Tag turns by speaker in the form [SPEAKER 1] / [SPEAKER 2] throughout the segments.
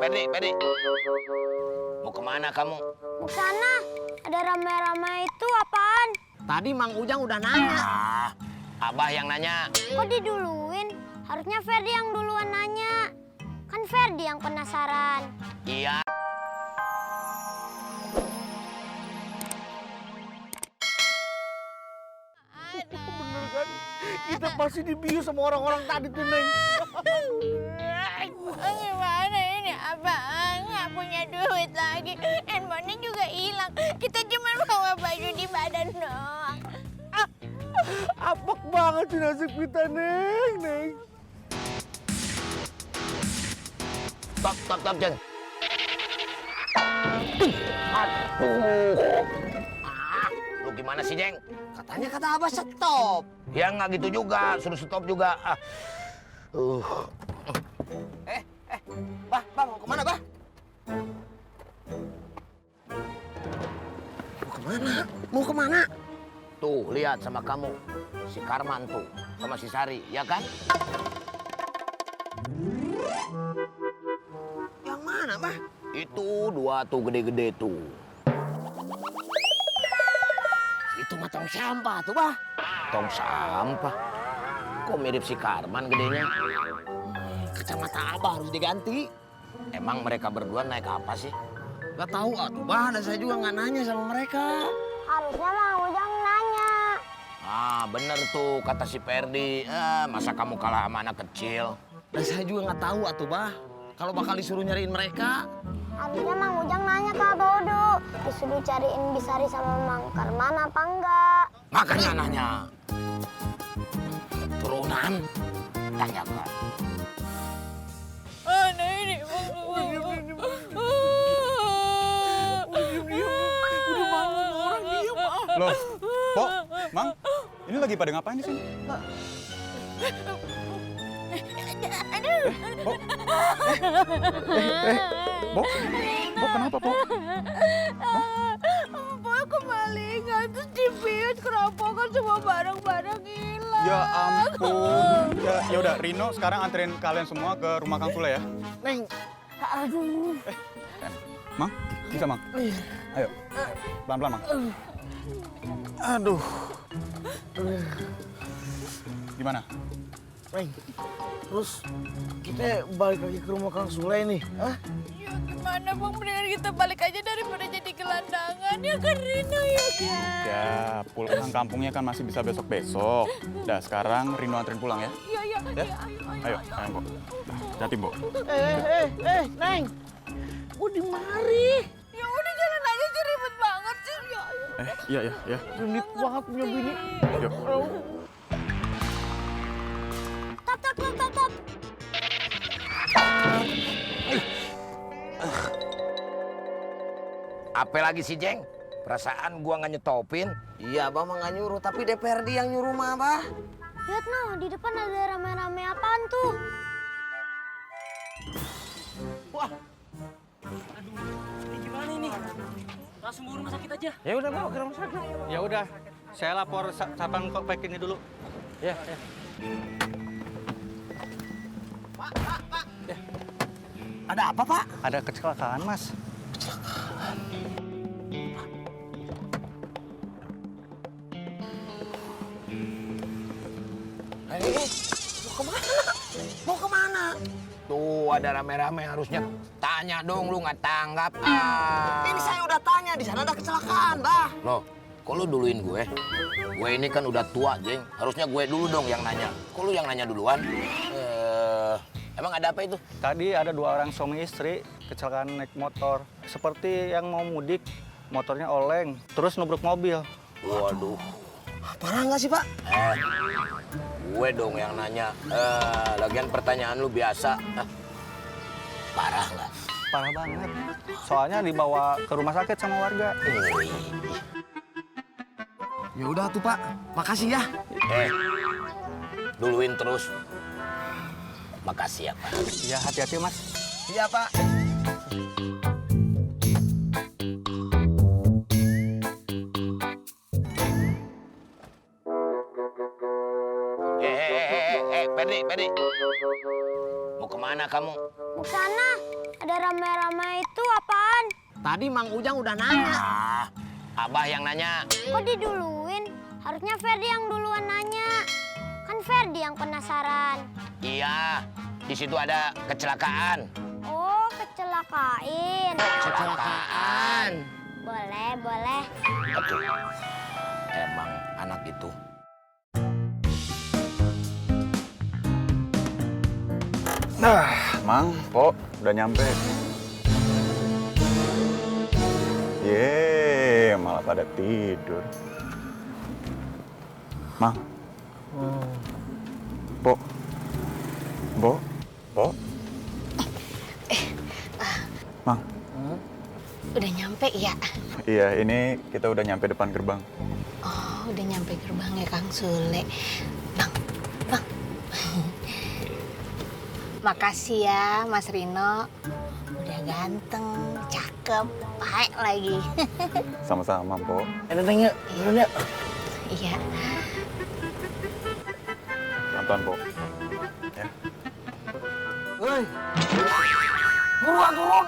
[SPEAKER 1] Ferdi. Mau kemana kamu?
[SPEAKER 2] Mau sana. Ada rame-rame itu apaan?
[SPEAKER 3] Tadi Mang Ujang udah nanya.
[SPEAKER 1] Abah yang nanya.
[SPEAKER 2] Kok diduluin? Harusnya Ferdi yang duluan nanya. Kan Ferdi yang penasaran.
[SPEAKER 1] Iya.
[SPEAKER 3] Bener kan? Kita pasti dibius sama orang-orang tadi tuh, Neng.
[SPEAKER 4] Gimana ini abang? Nggak punya duit lagi. Handphonenya juga hilang. Kita cuma bawa baju di badan doang.
[SPEAKER 3] Apek banget sih nasib kita, Neng.
[SPEAKER 1] Stop, Jeng. Aduh. Lu gimana sih, Jeng?
[SPEAKER 3] Katanya kata Abah stop.
[SPEAKER 1] Ya nggak gitu juga, suruh stop juga.
[SPEAKER 3] Bah, mau kemana, Bah? Mau kemana?
[SPEAKER 1] Tuh, lihat sama kamu. Si Karman tuh, sama si Sari, ya kan?
[SPEAKER 3] Yang mana, Bah?
[SPEAKER 1] Itu dua tuh gede-gede tuh.
[SPEAKER 3] Itu mah tong sampah tuh, Bah.
[SPEAKER 1] Tong sampah. Kok mirip si Karman gedenya?
[SPEAKER 3] Kacamata Abah harus diganti.
[SPEAKER 1] Emang mereka berdua naik apa sih?
[SPEAKER 3] Gak tahu atuh, Bah. Dan saya juga nggak nanya sama mereka.
[SPEAKER 2] Harusnya Mang Ujang nanya.
[SPEAKER 1] Bener tuh kata si Ferdi. Masa kamu kalah sama anak kecil?
[SPEAKER 3] Dan saya juga nggak tahu atuh, Bah. Kalau bakal disuruh nyariin mereka.
[SPEAKER 2] Harusnya Mang Ujang nanya ke Abah Odo. Disuruh cariin Bisari sama Mang Karman apa enggak?
[SPEAKER 1] Makanya nanya. Turunan, tanyakan.
[SPEAKER 4] Nah ini.
[SPEAKER 5] Loh, Pok, Mang, ini lagi pada ngapain di sini? Pok, Pok, kenapa, Pok?
[SPEAKER 4] Pokoknya kemalingan, terus dibius, kerampokan, semua barang-barang hilang.
[SPEAKER 5] Ya ampun. Ya udah, Rino sekarang anterin kalian semua ke rumah Kang Sule ya.
[SPEAKER 3] Neng, aduh.
[SPEAKER 5] Mang, bisa Mang? Ayo, pelan-pelan Mang.
[SPEAKER 3] Aduh.
[SPEAKER 5] Gimana?
[SPEAKER 3] Neng, terus kita balik lagi ke rumah Kang Sule nih. Hah?
[SPEAKER 4] Ya gimana bang, mendingan kita balik aja daripada jadi gelandangan. Ya kan Rino ya kan?
[SPEAKER 5] Ya, pulang kampungnya kan masih bisa besok-besok. Dah, sekarang Rino anterin pulang ya.
[SPEAKER 4] Iya,
[SPEAKER 5] Ya? Ayo, Mbok. Hati, Mbok.
[SPEAKER 3] Neng. Gua di mari.
[SPEAKER 4] Ya udah jalan aja sih, ribet banget sih. Ya.
[SPEAKER 5] Iya.
[SPEAKER 3] Genit banget punya bini.
[SPEAKER 5] Yuk.
[SPEAKER 2] Top.
[SPEAKER 1] Apa lagi sih, Jeng? Perasaan gua nggak nyetopin.
[SPEAKER 3] Iya, Abah mah nggak nyuruh, tapi DPRD yang nyuruh mah, Abah.
[SPEAKER 2] Lihat noh, di depan ada rame-rame apaan tuh?
[SPEAKER 3] Wah,
[SPEAKER 6] Gimana ini? Langsung bawa rumah sakit aja.
[SPEAKER 3] ya udah bawa ke rumah sakit.
[SPEAKER 6] Ya udah, saya lapor Sapang Kopek ini dulu. Ya.
[SPEAKER 3] Ada apa, Pak?
[SPEAKER 6] Ada kecelakaan, Mas.
[SPEAKER 3] Mau kemana?
[SPEAKER 1] Tuh ada rame-rame, harusnya tanya dong, lu nggak tanggap.
[SPEAKER 3] Ini saya udah tanya, di sana ada kecelakaan, Bah.
[SPEAKER 1] Loh, kok lu duluin gue? Gue ini kan udah tua, Jeng. Harusnya gue dulu dong yang nanya. Kok lu yang nanya duluan? Emang ada apa itu?
[SPEAKER 6] Tadi ada 2 orang suami istri kecelakaan naik motor. Seperti yang mau mudik, motornya oleng, terus nubruk mobil.
[SPEAKER 1] Waduh.
[SPEAKER 3] Parah nggak sih, Pak?
[SPEAKER 1] Gue dong yang nanya. Lagian pertanyaan lu biasa. Parah nggak?
[SPEAKER 6] Parah banget. Soalnya dibawa ke rumah sakit sama warga.
[SPEAKER 3] Ya udah tuh, Pak. Makasih ya.
[SPEAKER 1] Duluin terus. Makasih ya, Pak.
[SPEAKER 6] Ya, hati-hati, Mas.
[SPEAKER 3] Iya, Pak.
[SPEAKER 1] Ferdi. Mau kemana kamu?
[SPEAKER 2] Mau sana. ada ramai-ramai itu apaan?
[SPEAKER 3] Tadi Mang Ujang udah nanya.
[SPEAKER 1] Ah, Abah yang nanya.
[SPEAKER 2] Kok diduluin? Harusnya Ferdi yang duluan nanya. Kan Ferdi yang penasaran.
[SPEAKER 1] Iya, di situ ada kecelakaan.
[SPEAKER 2] Oh, kecelakain.
[SPEAKER 1] Kecelakaan.
[SPEAKER 2] Boleh, boleh.
[SPEAKER 1] Aduh, emang anak itu.
[SPEAKER 5] Nah, Mang, Po, udah nyampe. Yeay, malah pada tidur. Mang. Po. Bo. Po. Mang.
[SPEAKER 4] Udah nyampe ya?
[SPEAKER 5] Iya, ini kita udah nyampe depan gerbang.
[SPEAKER 4] Oh, udah nyampe gerbang ya Kang Sule. Bang. Makasih ya Mas Rino. Udah ganteng, cakep, baik lagi.
[SPEAKER 5] Sama-sama, Po.
[SPEAKER 3] Neng yuk, turun yuk.
[SPEAKER 4] Iya.
[SPEAKER 5] Pelan-pelan, Po. Ya.
[SPEAKER 3] Woi, buruan turun.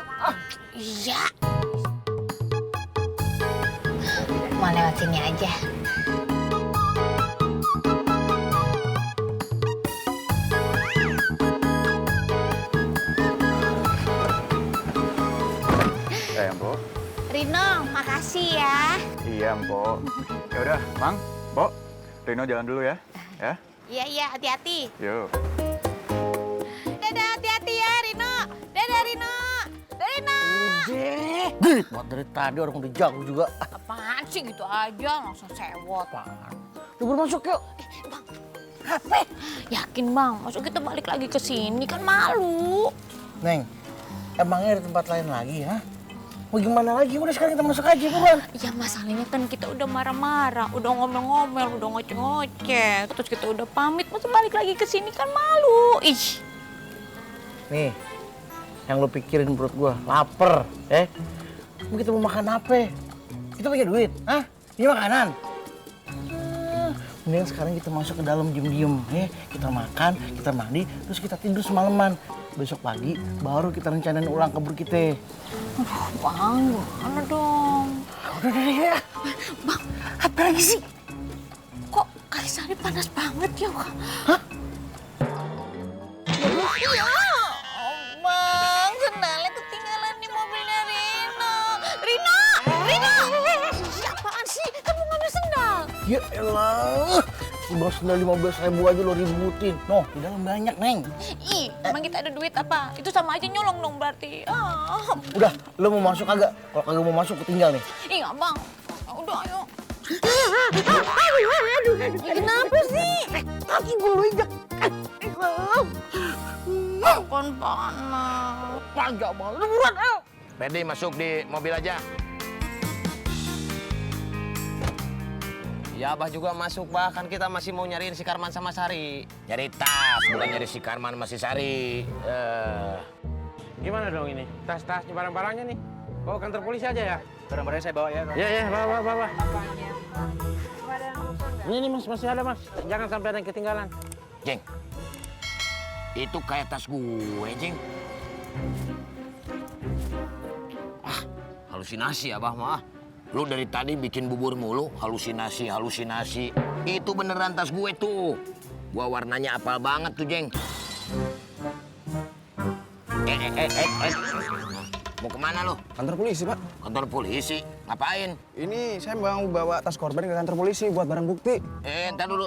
[SPEAKER 4] Iya. Mau lewat sini aja.
[SPEAKER 5] Po.
[SPEAKER 4] Rino, makasih ya.
[SPEAKER 5] Iya, Po. Ya udah, Mang, Po. Rino jalan dulu ya. Ya.
[SPEAKER 4] Iya, hati-hati.
[SPEAKER 5] Yuk.
[SPEAKER 4] Dadah, hati-hati ya Rino. Dadah Rino. Rino.
[SPEAKER 3] Buat dari tadi orang udah jauh juga.
[SPEAKER 4] Apaan sih gitu aja, langsung sewot.
[SPEAKER 3] Libur masuk yuk.
[SPEAKER 4] Yakin Bang, masuk kita balik lagi ke sini kan malu.
[SPEAKER 3] Neng, emangnya ada tempat lain lagi, ha? Mau gimana lagi? Udah sekarang kita masuk aja, buruan.
[SPEAKER 4] Ya masalahnya kan kita udah marah-marah, udah ngomel-ngomel, udah ngoceh-ngoceh. Terus kita udah pamit, masa balik lagi ke sini kan malu. Ih.
[SPEAKER 3] Nih, yang lu pikirin perut gua, lapar, Kita mau makan apa? Kita punya duit, hah? Ini makanan. Mending sekarang kita masuk ke dalam diem-diem, Kita makan, kita mandi, terus kita tidur semalaman. Besok pagi baru kita rencanain ulang kabur kita.
[SPEAKER 4] Bang, gimana dong?
[SPEAKER 3] Udah ya.
[SPEAKER 4] Bang,
[SPEAKER 3] Apa lagi sih?
[SPEAKER 4] kok kaki Sari panas banget ya, Bang?
[SPEAKER 3] Hah?
[SPEAKER 4] Iya. Bang, sendalnya ketinggalan di mobilnya Rino. Rino! Siapaan sih? Kan mau ngambil sendal.
[SPEAKER 3] Ya elah. Bawa sendal 15.000 aja lo ributin. Noh, di dalam banyak, Neng.
[SPEAKER 4] Ih, emang kita ada duit apa? Itu sama aja nyolong dong berarti.
[SPEAKER 3] Udah, lo mau masuk kagak? Kalau kagak mau masuk, ketinggal nih.
[SPEAKER 4] Ih, nggak Bang. Udah, ayo. Ya, kenapa sih?
[SPEAKER 3] Kaki gue lo injak.
[SPEAKER 4] Kan panas.
[SPEAKER 3] Kagak mau. Lo buruan, ayo.
[SPEAKER 1] Ferdi masuk di mobil aja.
[SPEAKER 7] Ya Abah juga masuk, Bah. Kan kita masih mau nyariin si Karman sama Sari.
[SPEAKER 1] Nyari tas, bukan nyari si Karman masih Sari.
[SPEAKER 8] Gimana dong ini? Tas-tasnya barang-barangnya nih. Bawa kantor polisi aja ya?
[SPEAKER 6] Barang-barangnya saya bawa ya.
[SPEAKER 8] Iya, bawa. Ini Mas, masih ada Mas. Jangan sampai ada yang ketinggalan.
[SPEAKER 1] Jeng, itu kayak tas gue, Jeng. Halusinasi Abah mah. Lu dari tadi bikin bubur mulu, halusinasi. Itu beneran tas gue tuh. Gua warnanya apal banget tuh, Jeng. Mau kemana lo?
[SPEAKER 9] Kantor polisi, Pak.
[SPEAKER 1] Kantor polisi? Ngapain?
[SPEAKER 9] Ini saya mau bawa tas korban ke kantor polisi buat barang bukti.
[SPEAKER 1] Ntar dulu.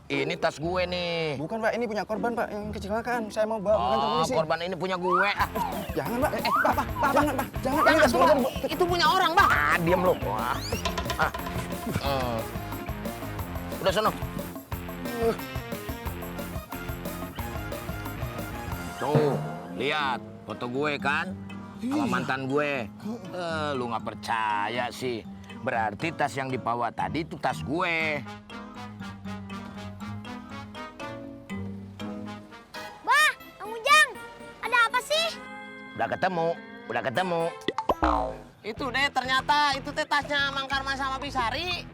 [SPEAKER 1] Ini tas gue nih.
[SPEAKER 9] Bukan, Pak. Ini punya korban, Pak, yang kecelakaan. Saya mau bawa ke kantor polisi.
[SPEAKER 1] Korban ini punya gue.
[SPEAKER 9] Jangan, Pak. Pak, jangan, Pak. Jangan. Ini tas korban.
[SPEAKER 1] Itu punya orang, Bang. Diam lo. Udah sono. Tuh, lihat foto gue kan, sama mantan gue. Lu nggak percaya sih. Berarti tas yang dibawa tadi itu tas gue.
[SPEAKER 2] Bah, Kang Ujang, ada apa sih?
[SPEAKER 1] Udah ketemu.
[SPEAKER 7] Itu deh, ternyata itu teh tasnya Mang Karman sama Bisari.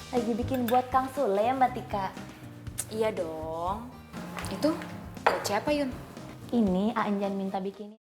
[SPEAKER 10] Lagi bikin buat Kang Sule ya Mbak Tika?
[SPEAKER 11] Iya dong. Itu buat siapa Yun?
[SPEAKER 10] Ini Anjan minta bikin.